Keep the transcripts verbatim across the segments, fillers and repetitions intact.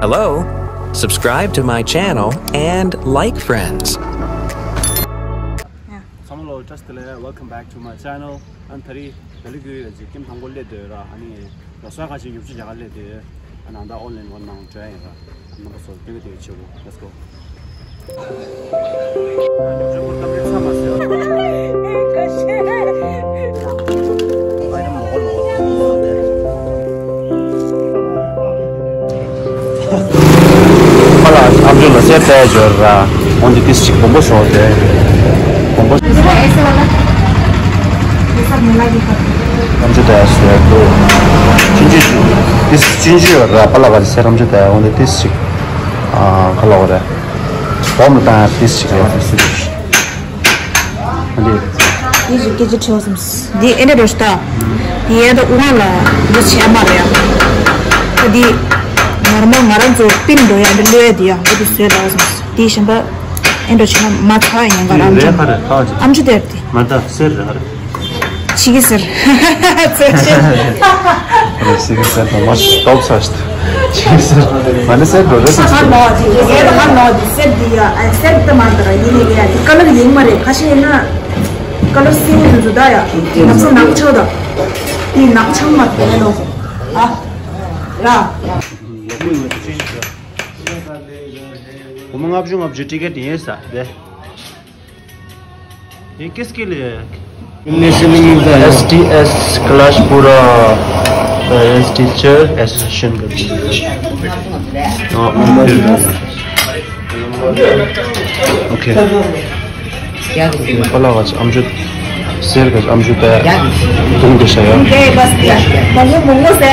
Hello, subscribe to my channel and like friends. ཚང་མ་ལ་བཀྲ་ཤིས་བདེ་ལེགས། Welcome back to my channel. ཨ་ནི་ད་རེས་ད་ལི་གུ་ཡོད་ཅིག་ཀེམ་དང་པོ་སླེབས་བསྡད་ཡོད་ར། ཨ་ནི་ལོ་གསར་ཁ་ཅིག་ཉོ་ཆ་རྒྱག་ག་སླེབས་བསྡད་ཡོད། ཨ་ནི་ད་ཨོན་ལན་ཝན་ནང་འགྲོ་ཡ་ཡིན་ར། རྣམ་པ་ཚོ་སྟོན་གི་སྟོན་གི་བྱེད་དགོས། Let's go. ཨ་ལ་ཨམ་ཅོག་ལ་སེར་བལྟས་འབྱོར་ར། འོན་ཏེ་ཏིས་ཅིག་སྦོམ་པོ་ཤོག་དེ། སྦོམ་པོ། ཨམ་ཅོག་དེ་སེར་དུ། ཅིན་ཅི་ཅིག་ཏིས་ཅིན་ཅི་ཡོད་ར། པ་ལ་ག་ཅི་སེར་ཨམ་ཅོག་དེ་འོན་ཏེ་ཏིས་ཅིག་ཨ་ཁ་ལོག་རེད། སྦོམ་ལ་བཏང་ཡ་ཏིས་ཅིག་རེད། འདི། འདི་ཞིག་སྐད་ཆ་དྲི་བ་སམ། འདི་ཨེ་འདྲ་འགྲོ་ཤི་ད། འདི་ཡ་ད་དབུ་མ་ལ་འདི་བྱས་མ་རེད་ཡ། ད་འདི་ངར་མ་ང་རང་ཚོ་པིན་འགྲོ་ཡ་འདི་གློད་ཡ་འདི་ཡ་འོ་འདི་བཟོས་ད་སམ། འདི་གཞན་པ་ཨེ་འདྲ་བྱས་ན་མ་ཚ་ཡ་ཡིན་ག་རང་འདི་ཚོ། རེད་ཁ་རེད་ཁ་ཅིག་ཨམ་ཅོག་དེར་འདི། མ་ད་སེར་རེད་ཁ་རེད། ཕྱི་གི་ཟེར། ཕྱི་གི་ཟེར་དང་མ་ཤི་ཏོག་ས་ཤི། ཕྱི་གི་ཟེར། མ་ནི་ཟེར་འགྲོ་རེད་ཟེར། ཧ་ནོ་ཇི་ཡེ་ཧ་ནོ་ཇི་ཟེར་འདི་ཡ་ཨ་ཟེར་དུ་མ་འདི་ར་ཡིན་ནི་ཡ་འདི་ཀ་ལར་ཡིན་མ་རེད། ཁ་ཤས་ཡིན་ན་ཀ་ལར་སེ་འདི་ཚོ་ད་ཡ་ང་ཚོ་ནག་ཆག་ད་འདི་ནག་ཆག་མ་དེ་ནོ་ཨ་ར། སྒོར་མོ་ལྔ་བཅུ་ལྔ་བཅུ་ཊི་ཀེ་ཊི་ཡིན་ས་དེ། ये किसके लिए है? S T S कलाशपुरा, अ, S teacher association का। हाँ, ओके। पला का अमजद, शेर का अमजद है। तुम कैसा है? ये बस क्या? मोमो, मोमो से।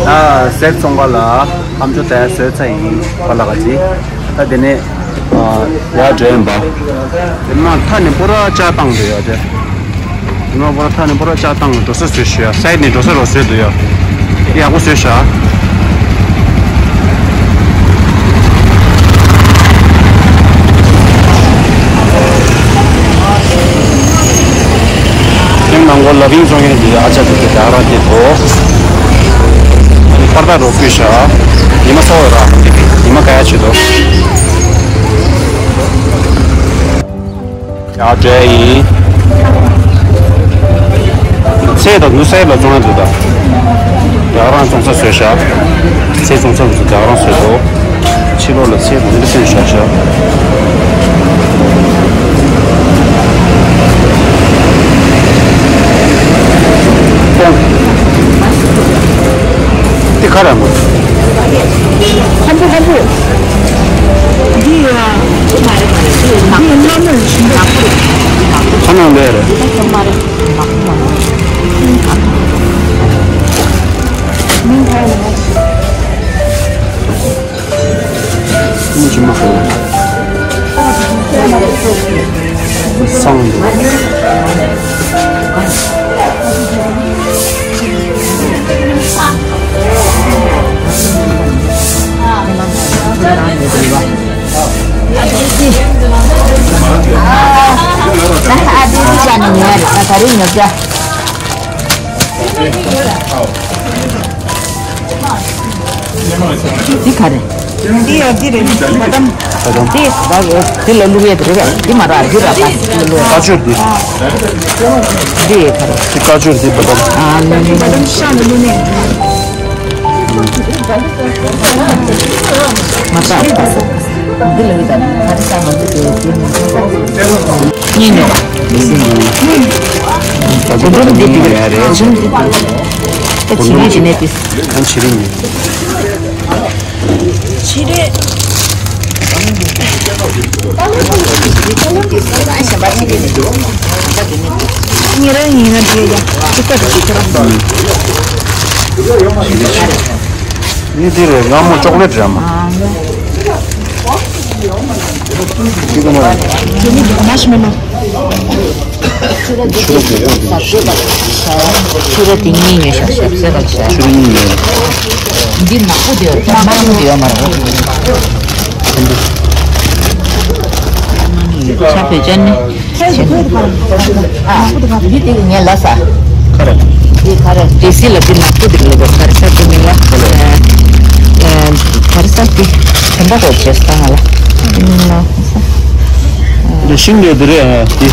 ད་གསེར་ཚོང་ཁང་ལ་ཨམ་ཅོག་དེ་བཟོས་ཚར་ཡིན། ཁོ་ལ་ག་ཅི་ད་དེ་ནས་ཡར་འགྲོ་ཡིན་པ། དེ་མ་མཐའ་ནས་པོ་ར་ལྕགས་བཏང་འདུག་ཡ་དེ། དེ་མ་པོ་ར་མཐའ་ནས་པོ་ར་ལྕགས་བཏང་འགྲོ་ས་བཟོས་ཤག་སའིད་ནས་འགྲོ་ས་རོ་བཟོས་འདུག་ཡ། ཡག་པོ་བཟོས་ཤག་དེ་ནང་གོ་ལ་བིང་བཙོང་མཁན་གྱི་ཨ་ཅག་དེ་དེ་ད་རང་དེ་གོ། པར་ད་རོ་བརྐོས་ཤག་ཉི་མ་ཚ་བོ་ར། ཉི་མ་ག་ཡ་བྱེད་དོ། ཡ་འདྲ་ཡིན། ཚེ་དང་ནུ་སའི་ལ་བཙོང་ཡ་འདུག་ད། ཡ་རང་བཙོང་ས་བཟོས་ཤག་ཚེ་བཙོང་ས་བཟོས་ཡ་རང་བཟོས་འདུག་ཕྱི་ལོགས་ལ་ཚེ་དང་ནུ་སའི་ཤག་ཤག་ཏོང་། འདི་ག་རེ་མོ། ཧམ་བུ་ཧམ་བུ། འདི་ཡ། འདི་ཡ་སྣ་མོ་ཡིན་ཞིང་ཁ་ནང་ལས་རེད། མིང་ག་རེ་ལབ། ཉི་མ་ཧོ། སང་། འདི་ག་རེ། འདི་ཡ་འདི་རེད། བ་དམ། བ་དམ། འདི་བ་འདི་ལ་བླུག་ཡས་དེ་རེད་པས། འདི་མ་ར་འདི་ར་པ་བླུག་ཡས། ཀ་ཅུར་འདི། འདི་ཡས་ག་རེ། འདི་ཀ་ཅུར་འདི་བ་དམ། ཨ་ལ་ལ་ལ། བ་དམ་ཤ་ལ་ལུ་ནས། མ་ར་པ་ས། འདི་ལ་ཡོད་ད་ནི་ཧ་ཅི་ས་མ་འདི་དེ་དེ་མ་ས། གཉིས་ནོ། འདི་འདི་འདི་རེད། ཨ་ཆི་རིང་ནས་དེ། ཨ་ཆི་རིང་ནས། ཕྱི་རེད། ཉེ་རང་ཡིན་ན་དེ་ཡ་ཅི་ལྟར་ཅི་ལྟར། ནི་དེ་རེད། སྔ་མོ་ཅོག་ལེ་ཊི་རེད་མ། ཅི་ག་མ་རེད། མ་ཤི་མེ་ལོ། ཕྱི་རེད་དེ་གཉིས་ཉོས་ཤག་ཞབས་ཟས་ལ་ཆ། ཕྱི་རེད་གཉིས་ཉོས། འདི་ནག་པོ་དེ་ཡོད་རེད། དམར་པོ་དེ་ཡོད་མ་རེད། ཆ་བོད་ཅན་ནི། ཨ། འདི་དེ་ངས་ལབ་ས། ག་རེ། འདི་ག་རེ། ཏེ་སི་ལ་འདི་ནག་པོ་དེ་ལ་ག་རེ་ཟ་དེ་མིན་ལ། ཨ། ག་རེ་ཟ་དེ། དེ་འདྲ་གོ་བྱས་ས་ང་ལ། འདི་ཤིང་འདྲ་འདི་རེད། ཨ། འདི་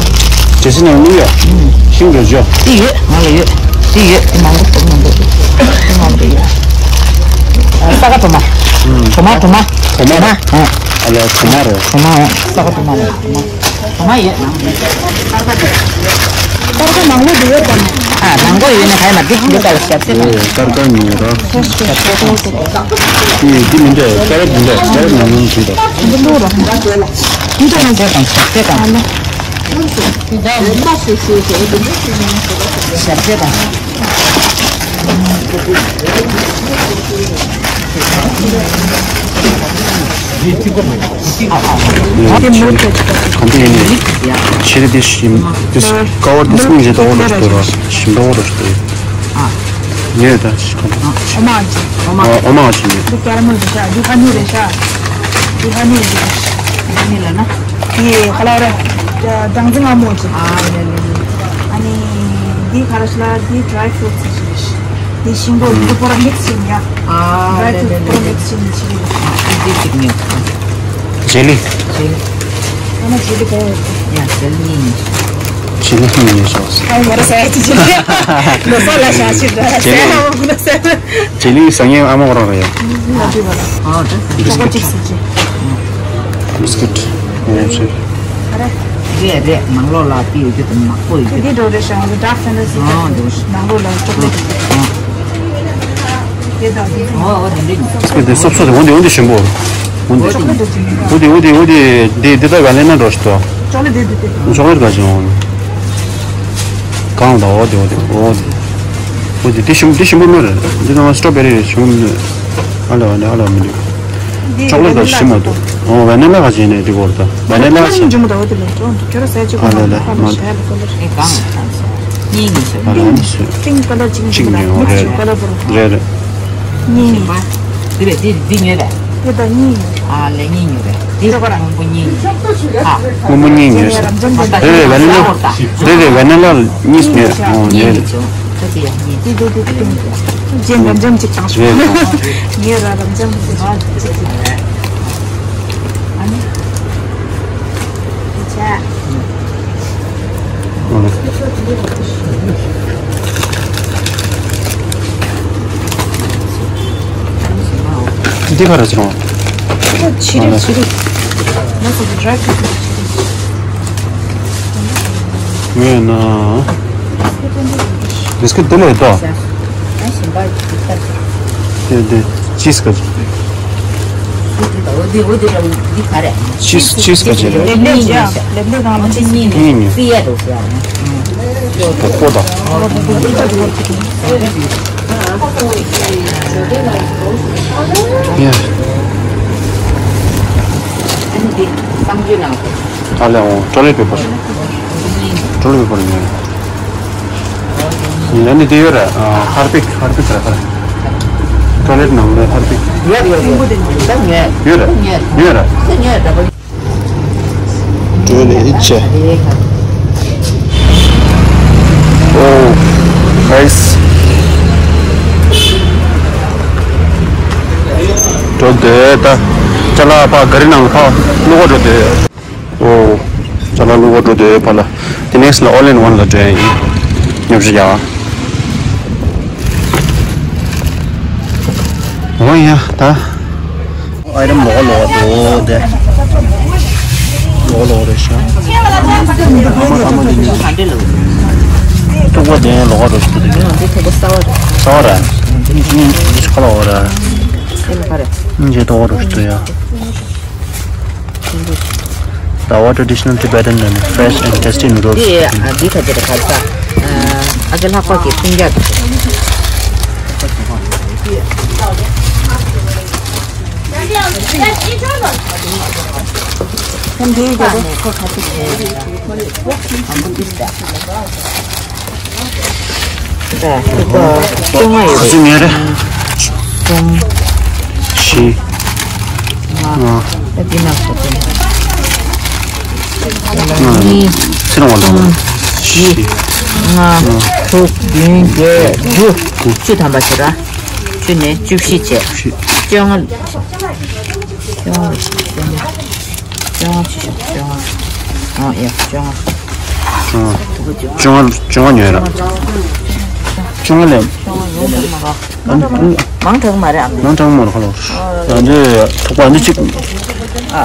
ཇེ་སི་ནང་བླུགས་ཡ། ཤིང་འདྲ་འཇོ། འདི་ཡོད། ང་ལ་ཡོད། འདི་ཡོད། འདི་མང་པོ་འདུག་མང་པོ་འདུག་འདི་མང་པོ་ཡོད། ཨ། ས་ག་གྲོ་མ། གྲོ་མ། གྲོ་མ། གྲོ་མ། གྲོ་མ། ཨ། ཨ་ལས་གྲོ་མ་རེད། གྲོ་མ། ས་ག་གྲོ་མ་རེད། གྲོ་མ། གྲོ་མ་ཡོད་ནང་། ས་ག་མང་པོ་འདི་ཡོད་དམ། ཨ། མང་པོ་ཡོད་ན་ག་ཡ་མ་འདི་འདི་ག་ལ་ཞབས་ཕྱི་དང་། ཨེ། ཀར་ཀར་ཉོ་ར། ཞབས་ཕྱི་དང་། འདི་འདི་མི་འདྲ། ཀ་རེད་འདི་འདྲ། ཀ་རེད་ནང་ལོང་བྱེད་དང་། འདི་འདུག་ར། འདི་འདྲ་ཞབས་ཕྱི་དང་། ཞབས་ཕྱི་དང་། ཞབས་ཕྱི་དང་། གང་དེ་ཡིན་ནི། ཆེ་རེ་དེ་ཞིམ། དེ་ཀ་བར་དེ་སྨིན་བྱེད་དོ་རོ་ཞིག་དོ་ར། ཞིམ་དོ་རོ་ཞིག་དོ། ཉེ་ད་ཞིག་གང་དེ། ཨོ་མ་ཅི། ཨོ་མ། ཨོ་མ་ཅི་ནི། འདི་ཀ་ར་མེལ་རེད་ཤག་འདི་ཧ་ནི་རེད་ཤག་འདི་ཧ་ནི་རེད། ཧ་ནི་ལ་ན། དེ་ག་ལ་རེད། སྦྲང་རྩི་མངར་མོ་ཅིག་ཨ་ལེ་ལེ་ལེ། ཨ་ནི་འདི་ག་རེ་ཞིག་ལ། འདི་ཌི་རའི་ཕུ་རུ་ཊི་ཅིག་རེད། འདི་ཤིང་ཏོག་འདི་པོ་ར་མིག་སི་ཡིན་ཡ། ཨ་ཌི་རའི་ཕུ་རུ་ཊི་པོ་ར་མིག་སི་ཡིན་ཅིག་རེད། ཨ་འདི་ཅིག་ཉོ། ཇེ་ལི། ཇེ་ལི། ཨ་ན་ཇེ་ལི་ག་ཡོད། ཡ་ཇེ་ལི་གཉིས་ཉོ། ཇེ་ལི་གཉིས་ཉོ་ཤོག་ཨ་ཡི་མོ་ར་ཟ་ཡ་ཅིག་ཇེ་ལི། ལོ་སོ་ལ་ཤ་ཞིག་ར་ཟ་ཡ་མོ་ཀུ་ན་ཟ་ཡ། ཇེ་ལི་ཟ་མཁན་ཨ་མ་ཁོ་རང་རེད་ཡ། ཨ་ད་ཅོ་ཀོ་ཅིག་ཟ་ཅིག་བི་སི་ཀིཊ། ཨོ་ཆེ། རེད་རེད། ནང་ལོགས་ལ་དེ་ཡོད་རྒྱུ་དང་ནག་པོ་ཡོད་རྒྱུ། དེ་འགྲོ་རེད་ཤག་ཌརཀ་ཕེན་ཊ་སི། ཨོ་འགྲོ་ཤག་ནང་ལོགས་ལ་ཅོག་ལེ་ཊི། ཨོ། དེ་དང་དེ། ཨོ་ཨོ་དེ་འདྲ་ཡིན། སྐད་དེ་སོབ་སོབ་དེ་འོ་དེ་འོ་དེ་ཞིམ་པོ། འོ་དེ། ཅོག་ལེ་ཊི་དེ་འོ་དེ་འོ་དེ་འོ་དེ་དེ་དེ་ད་ཝ་ནི་ལ་འགྲོ་ཤག་ཏོ། ཅོག་ལེ་ཊི་དེ་དེ། ཅོག་ལེ་ཊི་ག་ཅིག་འོང་། གང་ལ་འོ་དེ་འོ་དེ་འོ་དེ། འོ་དེ་དེ་ཞིམ་དེ་ཞིམ་པོ་མེད་རེད། འདི་ནང་སི་ཊོ་བེ་རི་ཞིམ་པོ་མེད། ཨ་ལ་ཨ་ལ་ཨ་ལ་མི་འདུག་ཅོག་ལེ་ཊི་ལ་ཞིམ་མ་འདུག་ཨོ་ཝ་ནི་ལ་ག་ཅིག་ནས་འདི་གོ་ར་ད་ཝ་ནི་ལ་ཞིམ། ཨ་ལ་ལ་མ། ཨ་ལ་ཨ་ལ་ཞིམ། གཅིག་ཉོ་རེད། རེད་རེད། འདི་རེད། འདི་འདི་ཉོས་རེད། འདི་ད་གཉིས་ཉོས། ཨ་ལས་གཉིས་ཉོས་རེད། འདི་ཅོག་ལེ་ཊི་སྔོན་པོ་གཉིས་ཉོས། ཨ། སྔོན་པོ་གཉིས་ཉོས་ཤག་རེད་རེད། ཝ་ནི་ལ། རེད་རེད། ཝ་ནི་ལ་གཉིས་ཉོས། ཨོ་ཉོས་རེད། ད་དེ་ཡང་གཉིས། དེ་དེ་དེ་དེ། རྗེས་ལ་འཇམ་ཅིག་བཏང་ཤོག་རེད། ངས་ར་ར་འཇམ་པོ་དེ་ཅིག་ཨ་ནི། ཨོ། འདི་ག་རེ་ཟེར་བ། ཆི་རེད་ཆི་རེད། ང་ཚོ་གི་ཌ་རའི་ཕུ་རུ་ཊི་ཆི་རེད། ངས་ན། བི་སི་ཀིཊ་དེ་ལས་ལྡོག་དེ་དེ་ཅིས་ག་ཅིག་ཅིས་ཅིས་ག་ཅིག་ལེབ་ལེབ་ཅིག་ལེབ་ལེབ་གང་ལ་ཅིས་གཉིས་ནས་ཡིན། པོ་པོ་དང་། ཡ། ཨ་ལས་འོང་། ཊོ་ལེཊ་པེ་པར། ཊོ་ལེཊ་པེ་པར་ཉོས། ཡིན་ན་ནི་དེ་ཡོད་ར། ཧར་པིག་ཧར་པིག་ར་ཧར། ཊོ་ལེཊ་ནང་ལ་ཧར་པིག་ཡོད་ཡོད་ཡོད། ད་ཉོས། ཡོད་ར། ཉོས་ར། ཉོས་ར། ད་ཉོས་ད་པ། ཊོ་ལེཊ་ཆེ། ཨོ། ནའིས། འགྲོ་འདོད་ད། ཅ་ལག་ཕ་ག་རི་ནང་ཕ་བླུག་ག་འགྲོ་འདོད། ཨོ། ཅ་ལག་བླུག་ག་འགྲོ་འདོད་ཕ་ལ། དེ་ནེག་སི་ལ་ཨོལ་ཨིན་ཝན་ལ་འགྲོ་ཡ་ཡིན། ཉོ་ཤི་ཡ། འོ་ཡ་ད། ཨའི་ཊམ་ལོག་ལོག་འདུག་དེ། ལོག་ལོག་རེད་ཤག་ཨ་མ་ཨ་མ་དེ་ནི། ཐུག་པ་དེ་ལོག་རོ་ཞིག་འདུག་འདི་ཐུག་པ་གསར་པ་རེད། གསར་པ་རེད། འདི་ཁ་ལོག་རེད། འདི་ལ་ག་རེད། འདི་ཐུག་རོ་ཞིག་འདུག་ཡ། Dawa traditional Tibetan and fresh and tasty noodles. འདི་ཨ་འདི་ཁ་ཅིག་རེད་ག་ས། ཨ་ཅེ་ལྷག་པ་གི་སྤུན་ཀྱག་འདུག་ཁོ་ཁ་ཐུག་ཁྱེར་ཡོད་ལ། ཨ་ཁོ་ཏིས་ད། ད་ཁོ་ཏོ་ལྔ་ཡོད་རེད། ཁོ་ཚོ་ཉོས་རེད། གསུམ། བཞི། ལྔ། ལྔ། ད་འདི་ནང་བཞག་དེ། ལྔ། གཉིས། ཚེ་རིང་བ་ལ། གསུམ། བཞི། ལྔ། ལྔ། དྲུག་བདུན་བརྒྱད་བཅུ། དགུ། བཅུ་ཐམ་པ་བྱེད་ར། བཅུ་ནས་བཅུ་བཞི་བྱས། བཅུ་བཞི། བཅོ་ལྔ། བཅོ་ལྔ་བྱེད་ཤོག་བཅོ་ལྔ། བཅོ་ལྔ་བྱེད་ཤོག་བཅོ་ལྔ། ཨ་ཡ་བཅོ་ལྔ། ཨ། བཅོ་ལྔ་བཅོ་ལྔ་ཉོས་ར། བཅོ་ལྔ་ལས། བཅོ་ལྔ་ཉོས་ར་མ་ག་མང་དྲགས་མ་རེད་ཨ། མང་དྲགས་མ་རེད་ཁ་ལོ། ཨ་འདི་ཐོག་པ་འདི་གཅིག་ཨ།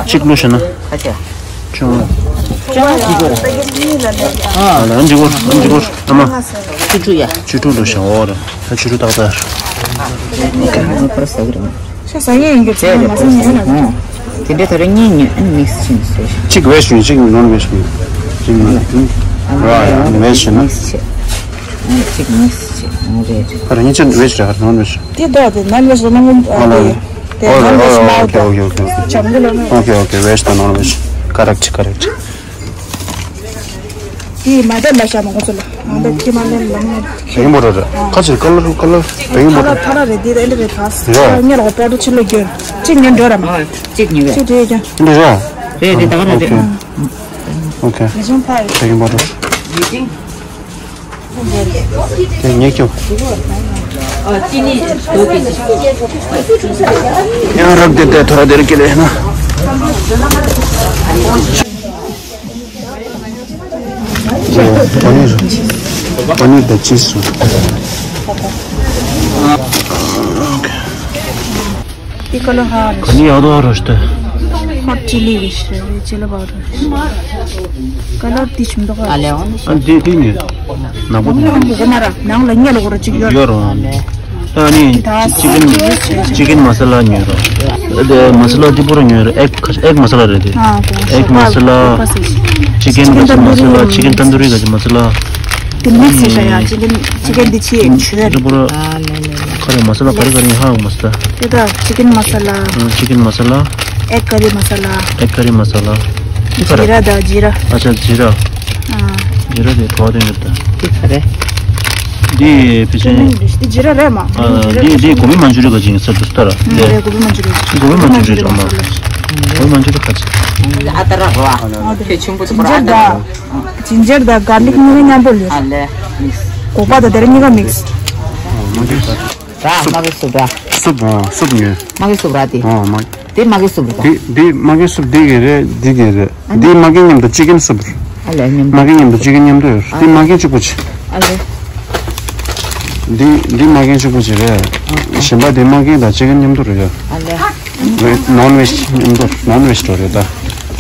གཅིག་བླུགས་ཤེ་ན། ཨ་ཅེ། ཅུང་། ཅུང་ཅི་གོ་ཨ་ལ་འཇི་གོ་འཇི་གོ་ཨ་མ། ཆུ་ཆུ་ཡ། ཆུ་ཆུ་ལོ་ཤ་འོ་ར། ད་ཆུ་ཆུ་ཏག་ཏག་ཤ་ཟ་ཡ་ཡིན་གི་ཚང་མ་ཟ་ཡིན་ཟ་ན། དེ་འདྲའི་ད་རེས་གཉིས་ཉོས་ཨ་ནི་མིག་སི་ཕྱིན་སོ། གཅིག་ཝེ་ཤི་གཅིག་ནོན་ཝེ་ཤི་གཅིག་ནོན་ཝེ་ཤི་ན། མིག་སི་ཕྱིན། གཅིག་མིག་སི་ཕྱིན་རེད། ད་རེས་གཉིས་ཆ་ཝེ་ཤི་ར་ནོན་ཝེ་ཤི། དེ་ལྟ་དེ་ནོན་ཝེ་ཤི་ནོན་ཝེ་ཤི། ཨ་ལ། དེ་ནོན་ཝེ་ཤི་མ་ཨོ་ཀེ་ཨོ་ཀེ་ཨོ་ཀེ། ཇམ་གི་ལོ་ནོན། ཨོ་ཀེ་ཨོ་ཀེ། ཝེ་ཤི་དང་ནོན་ཝེ་ཤི། ཀ་རེག་ཀ་རེག། དེ་མ་དེ་ལ་ཤ་མ་གོ་ཚོ་ལ། ང་ད་ཁྱི་མ་ལེན་ལ་ང་། བེ་ཀིང་པའུ་ཌར་རེད། ཁ་ཅིག་ཀ་ལར་ཀ་ལར་བེ་ཀིང་པའུ་ཊར། ཐ་ར་རེད་དེ་ད་ཨེ་འདྲ་རེད་ད། རེད། ཉེ་ལོག་པའོ་ཌར་ཕྱི་ལོ་རྒྱུན། གཅིག་ཉོན་འགྲོ་ར་མ། ཨ་གཅིག་ཉོས་པས། གཅིག་རེད་ཀྱང་། འདི་རེད། རེད་རེད་ད་ག་རེད་རེད། ཨོ་ཀེ། བེ་ཀིང་པའུ་ཌར། དེ་ཉེ་ཁྱོ། ཡང་རབ་དེ་དེ་ཐོ་ར་དེ་ར་ཀི་ལེ་ན། ཨོ་པ་ནིར། པ་ནིར་དང་ཅིས་སུ། ཨོ་ཀེ། ཡི་ཀོ་ལོ་ཧ་ར། ཁ་ནི་ཡག་དོ་ཧ་ར་ཤི་ཏེ། ཧོ་ཊི་ལི་རི་ཤི་རེ་ཅི་ལ་བ་ར་ཤི། ཀ་ལར་ཏི་ཆུང་དོ་ཧ། ཨ་ལེ་ཨོན། ཨ་འདི་འདི་ཉོས། ནག་པོ་འདི། ཨོན་འདི་ན་ར་ནང་ལ་ཉེ་ལོག་ར་ཅིག་ཡོད། ཡོད་ར་ཨ་ལེ། ཨ་ནི་ཅི་ཅི་ཀན་ཅི་ཀན་མ་ས་ལ་ཉོས་ར། ཨ་དེ་མ་ས་ལ་འདི་པོ་ར་ཉོས་ར། ཨེག་ཨེག་མ་ས་ལ་རེད་དེ། ཨ་ཨེག་མ་ས་ལ། ཅི་ཀན་མ་ས་ལ། ཅི་ཀན་ཏན་དུ་རི་ག་ཅི་མ་ས་ལ། དེ་མིག་སི་ཤ་ཡ་ཅི་ཀན་ཅི་ཀན་འདི་ཆེ་ཆོས། འདི་པོ་ར། ཨ་ལེ་ལེ་ལེ། ཁ་རེ་མ་ས་ལ་ག་རེ་ག་རེ་ཧ་གོ་མ་ས་ལ། དེ་ད་ཅི་ཀན་མ་ས་ལ། ཨ་ཅི་ཀན་མ་ས་ལ། ཨེག་ཀ་རི་མ་ས་ལ། ཨེག་ཀ་རི་མ་ས་ལ། འདི་ག་རེ། ཇི་ར་ད་ཇི་ར། ཨ་ཅག་ཇི་ར། ཨ། ཇི་ར་དེ་ག་བ་དོན་རེད་ད། འདི་ག་རེ། འདི་ཕལ་ཆེར། འདི་ཇི་ར་རེད་མ། ཨ་འདི་འདི་གོ་མི་མ་འཇུ་རེ་ག་ཅིག་ཡིན་ས་འདུག་ལྟ་ར། ཨ་འདི་རེད་གོ་མི་མ་འཇུ་རེ། གོ་མི་མ་འཇུ་རེ་ཨ་མ། གོ་མི་མ་འཇུ་རེ་ཁ་ཅིག་ཨ་ད་ར་རོ། ཨ་ཁྱོད་ཆུང་པོ་ཅིག་པོ་ར། ཨ་ད་ར་རོ། ཇིན་ཇར་དང་གར་ལིག་གཉིས་ཀ་མཉམ་པོ་ལོས། ཨ་ལེ། སྒོག་པ་དང་དེ་ར་གཉིས་ཀ་མིག་སི། ར་མ་གི་སུབ་ར། སུབ་ཨ་སུབ་ཉོས། མ་གི་སུབ་ར་དེ། ཨ་མ། དེ་མ་གི་སུབ་ར་ད། དེ་དེ་མ་གི་སུབ་དེ་གི་རེད་འདི་གི་རེད། ཨ་ནི། དེ་མ་གི་མཉམ་དུ་ཅི་ཀན་སུབ། ཨ་ལེ་མཉམ་དུ། མ་གི་མཉམ་དུ་ཅི་ཀན་མཉམ་དུ་ཡོད། ཨ་དེ་མ་གི་གཅིག་པོ་ཅི། ཨ་ལེ། འདི་འདི་མ་གི་གཅིག་པོ་ཅི་རེད། ཨ་ཨ། གཞན་པ་དེ་མ་གི་དང་ཅི་ཀན་མཉམ་དུ་རེད་ཡ། ཨ་ལེ། ཝེ་ནོན་ཝེཇ་མཉམ་དུ་ནོན་ཝེཇ་འགྲོ་རེད་ད།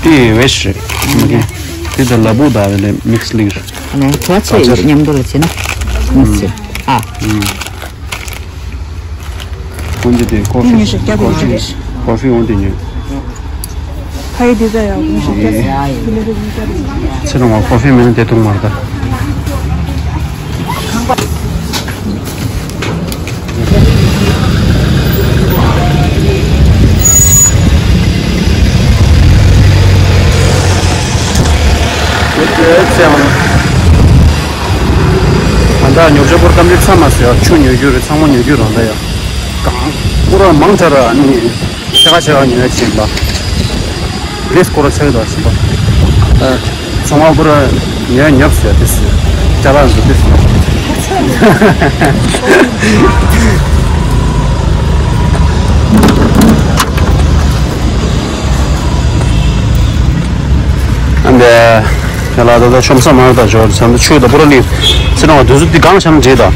དེ་ཝེཇ་རེད། མ་གི། དེ་ད་ལ་བུ་ད་ལེ་མིག་སི་ལིག་རེད། ཨ་ལེ་ག་ཚོད་ཡོད་མཉམ་དུ་ལ་བྱས་ན། མིག་སི་ཨ། ཨུམ། ཁོང་ཚོ་དེ་ཀོ་ཕི། ཉོས་ཤོག་སྐྱ་དེ་ཉོས་ཤོག་ཀོ་ཕི་འོང་དེ་ཉོས། ཕ་ཡི་དེ་ཚོ་ཡང་ཉོས་ཤོག་སྐྱ་དེ། ཚེ་རིང་བ་ཀོ་ཕི་མིན་ན་དེ་འཐུང་མ་རེད་ད། ཨ་ད་ཉོ་ཆ་པོར་གཏམ་རྒྱུད་ཚང་མ་ཟེར་ཡ་ཆུ་ཉོ་རྒྱུ་རེད། ཚང་མ་ཉོ་རྒྱུ་རང་ད་ཡ། གང་པུ་ར་མང་ཆ་ར་ནི་ཆེ་ཁ་ཆེ་ཁ་ཉོ་ཡ་ཆེན་པ། ལེས་ཀོ་ར་ཆེ་གི་ད་ཆེན་པ། ཚང་མ་པུ་ར་ཉོ་ཉོབ་ཟེར་ཏེ་ཟེར། ཅ་ལག་ཟེར་ཏེ་ཟེར། ཨ་འདི། ཡ་ལ་ད་ད་ཆོམ་ས་མ་ད་ཇོར་ས་འདི་ཆུ་ད་པུ་ར་ལི། ཚེ་རིང་བ་དུས་སུ་འདི་གང་ཆམ་རྗེས་ད།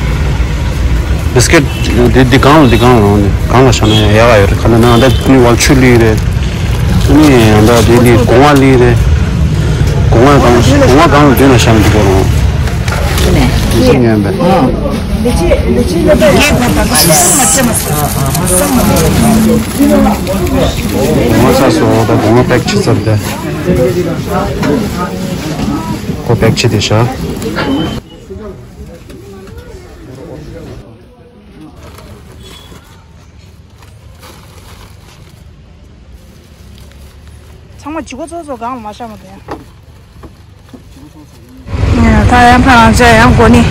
བི་སི་ཀེ་ཊི་འདི་འདི་གང་ལ་འདི་གང་ལ་འོང་ནི་གང་ལ་ཆམ་ན་ཡ་ཡ་ག་ཡོད་རེད། ག་ལ་ན་འདི་ནི་བལ་ཆུ་ལི་རེད། ནི་ཡ་ད་འདི་ལི་གོང་བ་ལི་རེད། གོང་བ་གང་གོང་བ་གང་ལ་འདི་ན་ཆམ་འདི་པོ་རོང་། ནས། འདི་ཆུ་ཉོན་པས། ཨ། ང་ས་སོ་ད་གོང་པེག་ཆི་ཚར་ཏེ། ཁོ་པེག་ཆི་དེ་ཤ། ཚང་མ་ཇི་གོ་ཚོ་ཚོ་གང་མ་ཤ་མ་དེ། ད་ཡང་ཕ་རང་ཅག་ཡང་གོ་ནི་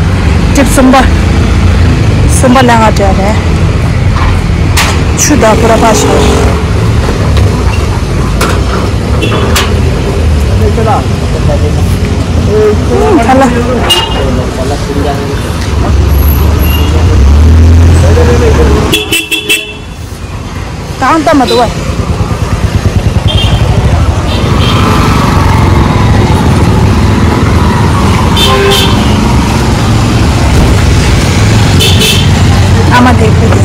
ཊིབ་གསུམ་པ། གསུམ་པ་ལེན་ག་བྲལ་རེད། ཆུ་དང་ཁོ་ར་ཕ་ཤ། ཁ་ལ། དང་ལྟ་མ་འདུག་བ། ཨ་མ་དེ་ཁུ་དེ་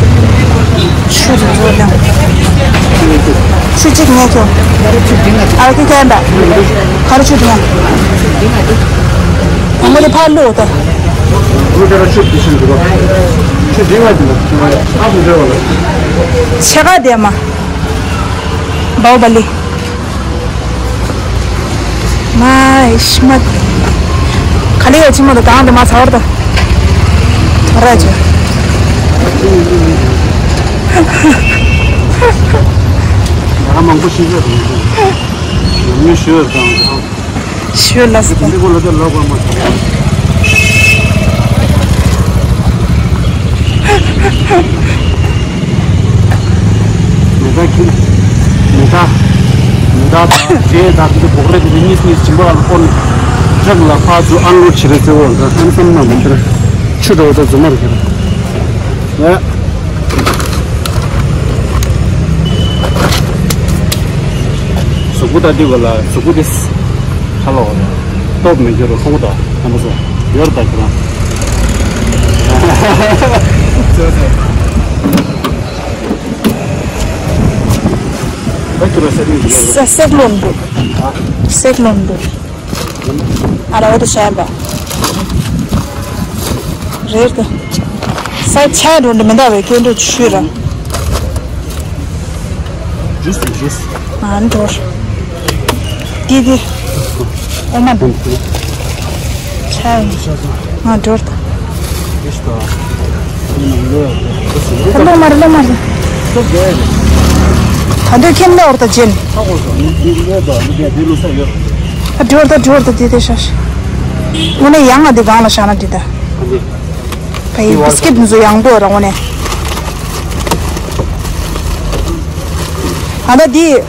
ཆུ་དེ་ཚོ་དང་། ཆུ་གཅིག་ངས་ཁྱོ། ཨ་ཁྱོད་ཁྱོད་འདྲ། ག་རེ་ཆུ་དེ་ཡང་། དང་པོ་དེ་ཕར་བླུགས་ད། ཆུ་དེ་ཡང་དེ་ལ་ཆུ་དེ་ཡང་ཨ་ཁུ་འདྲ་བ་ལ། ཆེ་ག་དེ་མ། བའོ་བ་ལི། མ་ཤི་མ། ག་ལེ་ཡ་ཆི་མ་དང་དང་དུ་མ་ཚ་བར་དང་། ར་ཅི། ང་མང་པོ་ཤི་ཟེར་དང་། ཡང་མི་ཤི་ཡོད་དང་། ཤི་ལ་སི་དང་། འདི་གོ་ལ་དེ་ལོག་པར་མ་ཚ། མེ་ད་ཁྱི། མེ་ད། མེ་ད་དང་ཁྲེ་དང་དེ་འབོག་རེ་དེ་གཉིས་གཉིས་སྦྱིན་པ་ལ་ཀོན། ཊྲག་ལ་ཕར་ཚུར་ཨན་ལོཌ་བྱེད་རེ་ཚེ་འོ་ད་ཧན་སམ་ན་མ་ཁྱེར། ཆུ་འགྲོ་ད་རྫུན་མ་རེད་ཁྱེར། ཡ། གཟུགས་པོ་ད་དེ་ག་ལ་གཟུགས་པོ་དེ། ཧ་ལོ། སྟོབས་མི་འགྱུར་རོ་ཁོང་ད་ཧམ་པ་སོ། ཡོར་ད་ཁྱེར། ད་ཁྱེར་ཟེར་ནི་ཡོད། ས་སེག་ལོན་འདུག་ཨ། སེག་ལོན་འདུག་ཨ་ར་འོ་དེ་བྱས་པ། རེད་དེ། ས་ཆ་འགྲོ་འདི་མི་འདའ་བའི་སྐྱོན་འགྲོ་ཆུ་ར། ཇུས་ཇུས། ཨ་འགྲོ། དེ་དེ། ཨོ་མ་འདུག་ཆ་ཡིན། ང་འགྲོ་ད། ལོ་མ་རེད་ལོ་མ་རེད། ད་འདོད་ཁྱེད་ལོ་བར་ད་ཇེན། ཨ་འགྲོ་ད་འགྲོ་ད་དེ་དེ་ཤ་ཤ། དངོས་གནས་ཡང་ང་འདི་གང་ལ་བཞག་ན་འདི་ད། ཕ་ཡི་བི་སི་ཀིཊ་འཛུ་ཡང་པོ་ར་དངོས་གནས། ཨ་ད་འདི།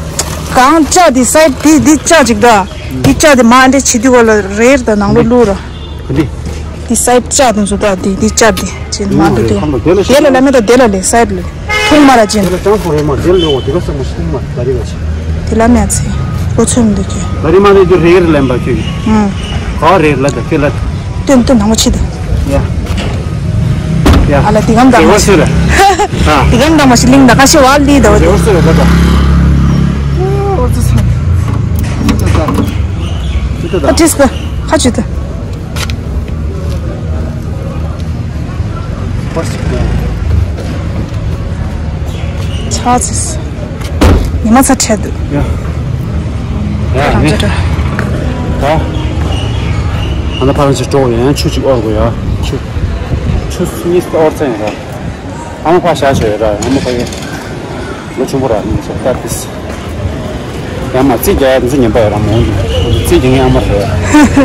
གང་ལྕགས་འདི་སའིཌ་འདི་འདི་ལྕགས་ཅིག་ད། འདི་ལྕགས་འདི་མ་འདྲེ་བྱེད་དུས་གོ་ལ་རེར་ད་ནང་ལོ་ལུ་ར། ག་འདི། འདི་སའིཌ་ལྕགས་དུ་འཛུ་ད་འདི་འདི་ལྕགས་འདི་ཅན་མ་འདུ་དེ། དེ་ལ་ལ་མེ་ད་དེ་ལ་ལེ་སའིཌ་ལེ། ཐུང་མ་ར་ཅན། དེ་ལ་ལེ་བ་དེ་ག་ས་མ་ཤི་ཐུང་མ་ད་རི་བ་ཅན། དེ་ལ་མེ་ཚེ། གོ་ཚོད་མི་འདུག་ཁྱོད། ད་རི་མ་ནི་དུ་རེར་ལེན་པ་ཁྱོད་ཀྱི། ཨང་། ག་རེར་ལ་ད་ཁྱོད་ལ། ཏོན་ཏོན་ནང་མ་ཆི་ད། ཡ། ཡ། ཨ་ལ་དེ་གམ་དང་མ་ཤི། ཨ། དེ་གམ་དང་མ་ཤི་ལིང་ད་ཁ་ཤི་བ་ལི་ད་བ་དེ། ཨོ་ཙི་སོ། ཨ་ཏིས་པ། ཁ་ཆུ་ད། ཆག་ཚིས། ཉི་མ་ཚ་ཁྲལ་འདུག་ཡ། ཡ། རང་ནི། ཅི་འདྲ། ད། ཨ་ན་ཕ་རང་ཅི་སྤྲོ་ཡང་ཆུ་ཅིག་ཨོར་གོ་ཡ། ཆུ། ཆུ་གཉིས་ཨོར་ཚན་ཡ་ར། ཨ་མ་ཕ་ཤ་ཆོ་ཡ་ར། ཨ་མ་ཕ་ཡ། ལོ་ཆུང་པོ་ར་ནི་ཆ་ད་ཏིས། ཡང་མ་རྩིས་རྒྱག་ཡ་འདི་ཚོ་ཉན་པ་ཡོད་ར་མོ། རྩིས་རྒྱག་ངའི་ཨ་མ་རེད།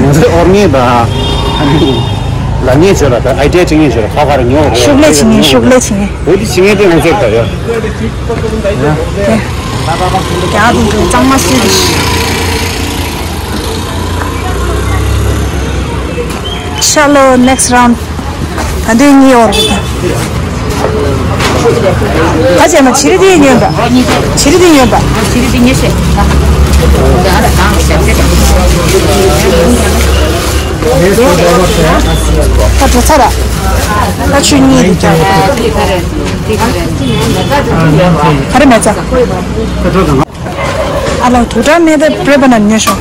ང་ཚོའི་ཨོར་ངེས་དང་། ཨ་ནི། ལ་ངེས་བྱོས་ར་ད་ཨའི་ཌི་ཡ་ཅིག་ངེས་བྱོས་ར་ཁ་ཁ་ར་ཉོ་ར། ཤུགས་ལས་བྱེད་ངེས་ཤུགས་ལས་བྱེད་ངེས། བོད་དི་བྱེད་ངེས་དེ་ང་ཚོར་ད་ཡོད། ཡ། ཡ་དེ་ཚོ་གཙང་མ་སུས་དེ། Chalo, next round. ད་དུང་གཉིས་ཡོད་རེད་ད། ད་བྱས་ན་བྱི་རི་དེ་ཉོན་པ། བྱི་རི་དེ་ཉོན་པ། བྱི་རི་དེ་ཉོས་ཤེས། ད་འགྲོ་ཚར་ར། ད་ཆུ་གཉིས་དེ་ཀྱང་། ག་རེ་མེད་ཚ། ཨ་ལ་དུ་དྲ་མེད་ད་པྲེ་པ་ན་ཉོས་ཤོག་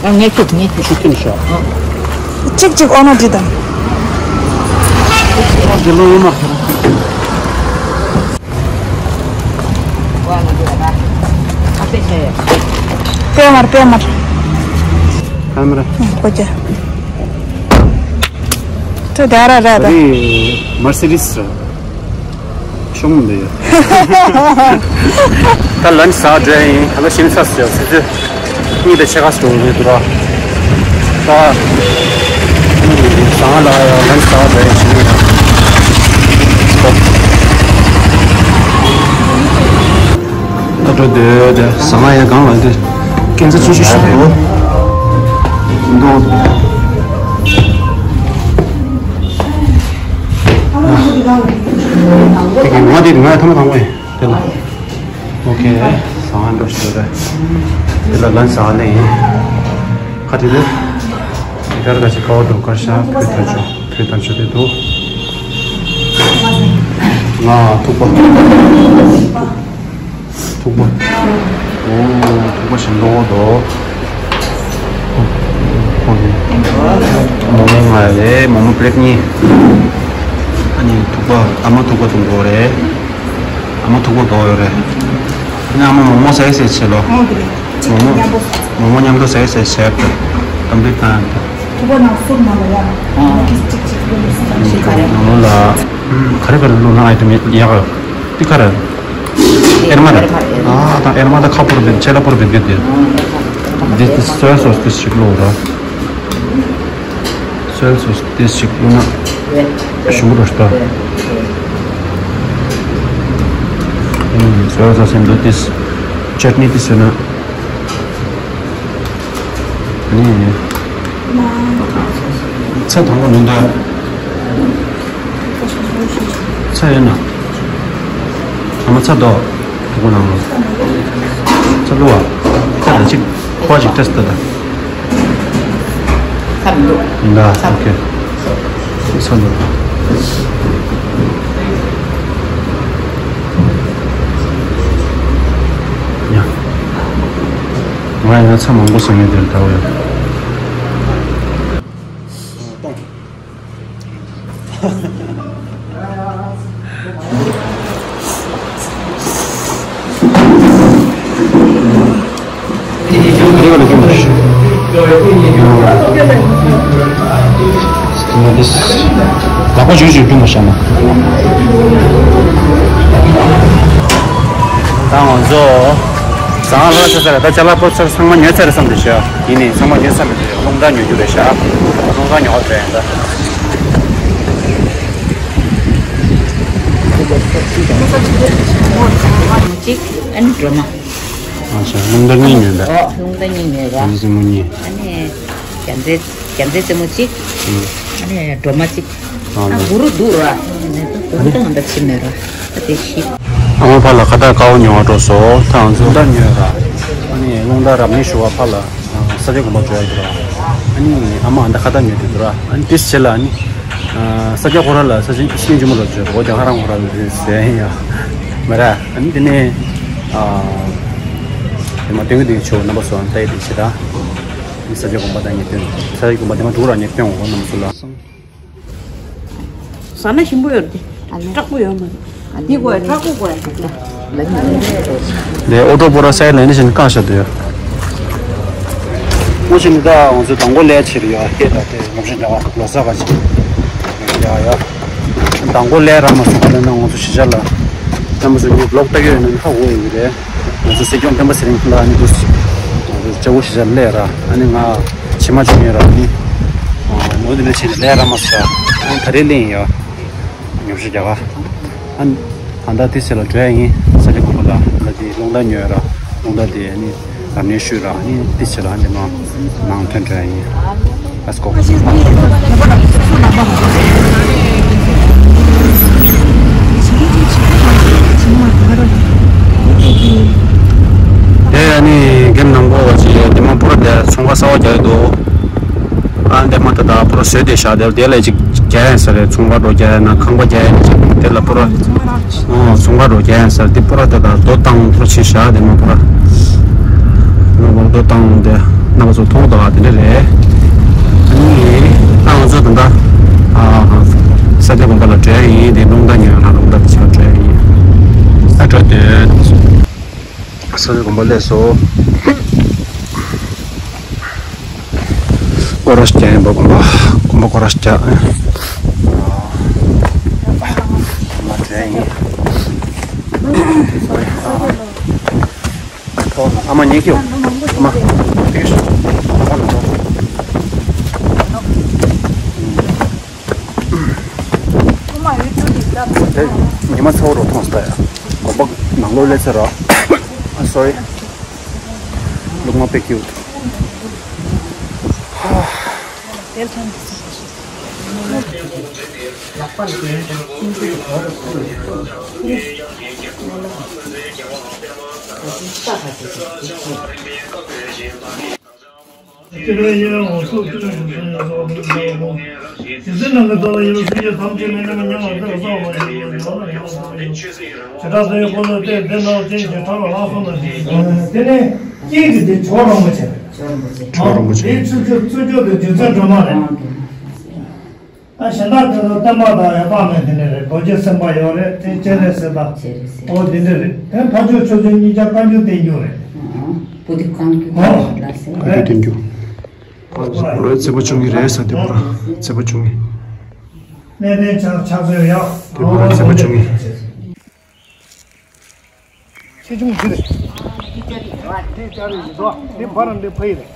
ཨ། ངས་ཁྱོད་ངས་ཁྱོད་ཁྱོད་ཁྱོད་ཤོག་གཅིག་གཅིག་ཨོ་ན་འདྲི་དང་། འདི་ལོ་ཡོད་མ། པད་མར་པད་མར། ཁ་མེ་ར། ཨ་ཀོ་ཅ། ཏུ་དེ་ར་ར་ད། ཨ་རི་མར་སི་ཌིས་ར། ཤོང་མི་འདུག་ཡ། ད་ལན་ཆ་ཟ་འདྲ་ཡིན། ད་ལྟ་ཞིམ་ཚ་ཟེར་ཟེར་ཚེ། གཉིད་དང་ཕྱེད་ཀ་ཟེར་འདུག་ར། ད། ཟ་ལ་ཡ་ལན་ཆ་ཟ་འདྲ་ཡིན་ཞིམ་ཡ། འགྲོ་འདོད་དེ་ཟ་ང་ཡ་གང་ལ་དེ་སྐྱེན་ཚ་ཆུ་ཆུ་ཞིག་འདུག་འདུག་དེ་གི་ང་དེ་ང་ཐ་མ་དང་པོ་ཡིན་དེ་ལ། ཨོ་ཁེ། ཟ་ང་འགྲོ་ཞིག་རེད། དེ་ལ་ལན་ཟ་ལེ་ཡིན། ཁ་ཐི་དེ། དེ་གར་ག་ཅི་ཀའོ་འགྲོ་གར་ཤ་ཕུད་ཐམ་ཆོ་ཕུད་ཐམ་ཆོ་དེ་འདུག་ང་ཐུག་པ། ཐུག་པ། ཨོ། ཐུག་པ་ཞིམ་པོ་འདུག་མོག་མོག་ང་རེད། མོག་མོག་པི་ལེ་ཊི་གཉིས། ཨ་ནི་ཐུག་པ་ཨ་མ་ཐུག་པ་འཐུང་དགོས་རེད། ཨ་མ་ཐུག་པ་འདུག་ཡོད་རེད། ཨ་ནི་ཨ་མ་མོག་མོག་ཟས་ཟས་བྱེད་ལོ། ཨོ་དེ་རེད། གཅིག་མོག་མོག་མཉམ་པོ། མོག་མོག་མཉམ་དུ་ཟས་ཟས་བྱས་ཏེ་དམ་པི་བཏང་ཡོད་དེ། ཐུག་པ་ནང་སུབ་ནང་ལ་ཡ། ཨོ་གཅིག་གཅིག་བླུགས་ནས་སུབ་ནང་ཞིག་ག་རེ། ནང་ལ་ག་རེ་ག་རེ་བླུགས་ན་ཨའི་ཏམ་ཡག་ཡོད། འདི་ག་རེ། ཨེར་མ་རེད། ཨ་དང་ཨེར་མ་དང་ཁ་པོར་བེད་ཆེ་ལ་པོར་བེད་བེད་དེ། འདི་འདི་སོའི་སོ་སི་འདི་ཞིག་བླུགས་ར། སོའི་སོ་སི་འདི་ཞིག་བླུགས་ན་ཞུ་རོ་ཤ། སོའི་སོ་སི་འདི་འདི་ཅེ་ཊི་ནི་འདི་ཟོས་ན། ཨ་ནི། ཚྭ་དང་པོ་ནུས་འདོད། ཚྭ་ཡོད་ན། ཨ་མ་ཚྭ་འདུག་ཐུག་པ་ནང་ལ། ཚྭ་བླུགས་པ། ཚྭ་དང་གཅིག་ཁོ་གཅིག་ཏེ་སི་ཊི་ད། ཚྭ་མི་འདུག་ཡིན་ད། ཚྭ། ཨོ་ཁེ། ཚྭ་འདུག་ཡ། ང་ཡང་ཚྭ་མང་པོ་ཟ་མཁན་དེར་ལྟ་བ་ཡོད། ལག་པ་ཞུ་ཞུ་ཕུད་མ་བཞག་ན། ད་ང་ཚོ་ཟ་ང་ལྷག་ཆ་ཚར། ད་ཅ་ལག་ཕོར་ཚར། ཚང་མ་ཉོས་ཚར་བསམ་དེ་བྱ། ཡིན་ནའི་ཚང་མ་ཉོས་ཚར་མེད་དེ། རླུང་རྟ་ཉོ་རྒྱུ་རེད་བཞག་རླུང་རྟ་ཉོ་བ་དྲན་ད། གཅིག་ཨ་ནི་སྒྲོལ་མ། ཨ་ཅག་རླུང་རྟ་གཉིས་ཉོས་པས། ཨོ་རླུང་རྟ་གཉིས་ཉོས་པ། རྒྱ་མཚོའི་རྩེ་མོ་གཉིས། ཨ་ནི་རྒྱ་མཚོའི་རྒྱ་མཚོའི་རྩེ་མོ་གཅིག་ཨ་ནི་སྒྲོལ་མ་གཅིག་ཨ་ཨ་གུ་རུ་འདུག་ར། ཨ་ནི་གུ་རུ་ད་ང་ད་ཕྱིན་མེད་ར། ད་དེ་ཤི། ཨ་མ་ཕར་ལ་ཁ་བཏགས་དཀར་པོ་ཉོ་བར་འགྲོ་སོང་། ད་ང་ཚོ་རླུང་རྟ་ཉོས་ར། ཨ་ནི་རླུང་རྟ་རབ་གནས་ཞུ་བ་ཕར་ལ་ས་ཆ་དགོན་པ་འགྲོ་ཡ་གི་ར། ཨ་ནི་ཨ་མ་ཨ་ད་ཁ་བཏགས་ཉོས་དུས་ར། ཨ་ནི་དེ་བྱས་ལ་ཨ་ནི་ས་ཆ་ཁོ་ར་ལ་ས་ཆ་ཤིང་ཆེན་མོ་ལ་འགྲོ་བོ་ཀྱང་ཧ་རང་ཁོ་ར་ལ་རེད་ཟེར་ཡ་མ་ར། ཨ་ནི་དེ་ནས་དེ་མ་སྟོན་གི་དེ་ཆོ་རྣམ་པ་སོང་ལྟ་ཡི་དེ་བྱེད་ད། ས་ཆ་དགོན་པ་དང་ངེས་སྟོན། ས་ཆ་དགོན་པ་དེ་མ་འགྲོ་ར་ངེས་སྟོན་འོ་རྣམ་པ་སུ་ལ། ཟ་ན་ཞིམ་པོ་ཡོད་དེ། དྲག་པོ་ཡོད་མ་རེད། འདི་གོ་ཡ་དྲག་པོ་གོ་ཡ་ཞིག་ལ། འདི་ཨོ་ཏོ་པོ་ར་སའི་ལ་ནི་བཞིན་བཀག་བཞག་དུས། ཨོ་ཅི་ནི་ད་ང་ཚོ་དང་པོ་ལས་བྱེད་རེད་ཡ། ཧེ་ད་དེ་ཉོ་ཤེས་རྒྱ་གར་ལོ་གསར་ག་ཅིག་ཡ་ཡ། དང་པོ་ལས་ར་མ་སོང་ལ་ན་ང་ཚོ་ཤི་ཆ་ལ། ད་མ་སོང་ངས་བློག་ལྟ་གི་ཡོད་ན་ཧ་གོ་ཡོད་ཀྱི་རེད། ང་ཚོ་སྲིད་སྐྱོང་སྤེན་པ་ཚེ་རིང་ལགས་ཨ་ནི་དུས་ལྕགས་པོ་ཞེ་དྲག་སླེབས་ར། ཨ་ནི་ང་ཕྱི་མ་བྱུང་ཡོད་ར། ཨ་ནི་ངོ་དེ་ལས་བྱས་ནས་ལས་ར་མ་ཟ། ཨ་ནི་ད་རེས་སླེབས་ཡིན་ཡ། ཉོ་ཤེས་རྒྱ་གར། ཨ་ནི་ད་ལྟ་དེ་ཚེ་ལ་འགྲོ་ཡ་ཡིན། ས་ཆ་གོ་པ་ལ་ལ་དེ་རླུང་རྟ་ཉོས་ར། རླུང་རྟ་དེ་ཨ་ནི་རབ་གནས་ཞུས་ར། ཨ་ནི་དེ་ཚེ་ལ་ཨ་ནི་མ་ནང་ཐོན་འགྲོ་ཡ་ཡིན། Let's go. དེ་ཨ་ནི་རྒན་ནང་པོ་བ་ཅི་དེ་མ་པོ་ར་དེ་ཚོང་ཁང་གསར་པ་རྒྱག་ཡོད་དོ། ཨ་འདི་མ་ད་ད་པོ་ར་བཟོས་དེ་བཞག་དེ་དེ་ལས་ཅིག་རྒྱག་ཡ་ས་རེད། ཚོང་པ་འགྲོ་རྒྱག་ཡ་ན་ཁང་པ་རྒྱག་ཡ་ན་ཅིག་དེ་ལ་པོ་ར། ཨོ་ཚོང་པ་འགྲོ་རྒྱག་ཡ་ས་དེ་པོ་ར་ད་ད་རྡོ་བཏང་པོ་ར་ཕྱིན་བཞག་དེ་མ་པོ་ར། ང་པོ་རྡོ་བཏང་དེ་ན་བ་ཚོ་མཐོང་ད་དེ་འདྲ་རེད། ཨ་ནི་ད་ང་ཚོ་ད་ད་ཨ་ས་ཆ་དགོན་པ་ལ་འགྲོ་ཡ་ཡིན། དེ་རླུང་རྟ་ཉོ་ཡ་ན་རླུང་རྟ་དེ་ཆ་འགྲོ་ཡ་ཡིན། ཨ་འགྲོ་དེ། ས་ཆ་དགོན་པ་སླེབས་སོང་། སྐོར་ར་རྒྱག་ཡིན་པ། དགོན་པ་དགོན་པ་སྐོར་ར་རྒྱག་མ་དྲན་ཡིན། ཨ་མ་ཉལ་གྱི་ཡོད། ཨ་མ། ཉི་མ་ཚ་བོ་རུ་མཐོང་སྟེ། དགོན་པ་ནང་ལོགས་སླེབས་ཚར་ར། Sorry. Look more pick you. དེ་ནས་སྐྱེས་ཀྱི་དེ་ཇོ་རིན་པོ་ཆེ་རེད། ཇོ་རིན་པོ་ཆེ། དེའི་ཚུལ་ཁྲིམས་ཚུལ་འཆོས་དེ་རྒྱུ་མཚན་སྒྲོལ་མ་རེད། ད་གཞན་དག་དེ་ཚོ་བསྟན་པ་དང་ཡང་དག་མེད་དེ་འདྲ་རེད། རྡོ་རྗེ་སེམས་དཔའ་ཡོད་རེད། དེ་སྤྱན་རས་གཟིགས་དང་། སྤྱན་རས་གཟིགས། ཨོ་དེ་འདྲ་རེད། དེ་ཕ་ཇོ་ཆོས་སྲིད་གཉིས་ཆ་བཀའ་འགྱུར་བསྟན་འགྱུར་རེད། ཨང་། བོ་དྷི་བཀའ་འགྱུར་ཨོ་ལ་ཟེར། བཀའ་འགྱུར་བསྟན་འགྱུར། ལོའི་ཚེས་པ་བཅུ་གཉིས་རེད་ཟེར། དེ་མོ་ར་ཚེས་པ་བཅུ་གཉིས། གནས་བརྟན་ཕྱག་ཕྱག་མཛོད་ཡག་དེ་མོ་ར་ཚེས་པ་བཅུ་གཉིས། ཆེ་ཆུང་འདི་རེད། འདི་ཅ་རི་ཡིན་དོ། འདི་བར་འདི་ཕ་ཡི་རེད།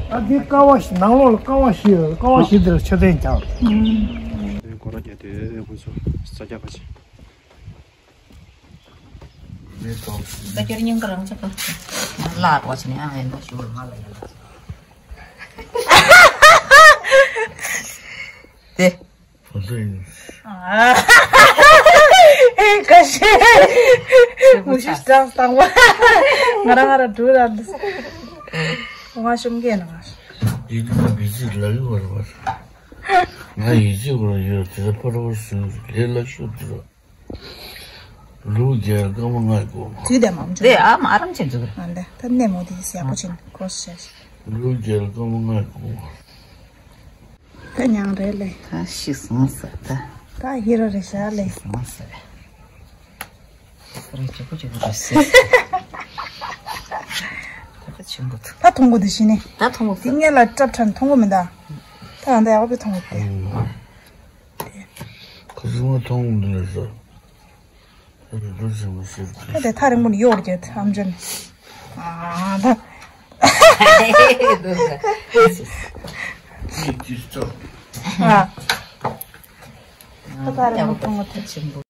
ཨ་འདི་ཀ་བ་བཞི། ནང་ལོགས་ལ་ཀ་བ་བཞི་ཡོད། ཀ་བ་བཞི་འདི་ལ་མཆོད་རྟེན་བརྒྱབ། སྒོ་ར་རྒྱག་དེ་ཁོ་ཚོ་ས་རྒྱག་ག་ཕྱིན། ས་རྒྱག་སྙིང་ག་རང་ཚ་ག་ལ་གོ་ཆ་ནས་ཨ་ཡིན་ད་ཞུ་བ་ང་ལ་ཡིན་ད། དེ། ཨེ་ཀ་ཤེ། མུ་ཤི་སྟངས་སྟངས་པ། ང་རང་ང་རང་འགྲོ་ར་འདུག་ང་ཤོམ་གེ་ན་ང་། ཡིག་ནི་མི་ཚིག་ལ་ཡུ་བར་བར། ང་ཡིག་ཚིག་བར་ཡོད་དེ་ཕ་རོ་སུ་ལེ་ལ་ཤུ་དུ་ར། ལུག་རྒྱལ་ཀ་མ་ང་གོ། དུས་དེ་མང་ཆུང་། དེ་ཨ་མ་ཨ་རམ་ཆེན་ཚུགས་ར། ཨ་འདི་ད་ནས་མོ་དེ་ཡག་པོ་ཆེན་ཁོ་ཤེ། ལུག་རྒྱལ་ཀ་མ་ང་གོ། ད་མྱང་རེད་ལེ། ད་ཤི་སོང་ཟེར་ད། ད་ཧི་རོ་རེད་ཤག་ལེ། ཤི་སོང་ཟེར། རེ་ཅོ་ཅོ་རེ་ཟེར། ད་ཆེན་པོ་ཐུག་ད་མཐོང་གོ་དེ་ཤི་ནི། ད་མཐོང་གོ་དེ་ངས་ལ་སྐྲབ་ཁྲ་མཐོང་གོ་མི་ད། ད་ད་ཡག་པོ་མཐོང་གོ་དེ། ཁ་སུ་མ་མཐོང་གོ་མི་ལ་ཟེར། ད་དེ་ཐག་རིང་པོ་ནས་གཡོག་རྒྱག་ཨམ་ཅོག་ནས། ཨ་ད། ཨ། ད་ཐག་རིང་པོ་མཐོང་གོ་ཐག་ཆེན་པོ།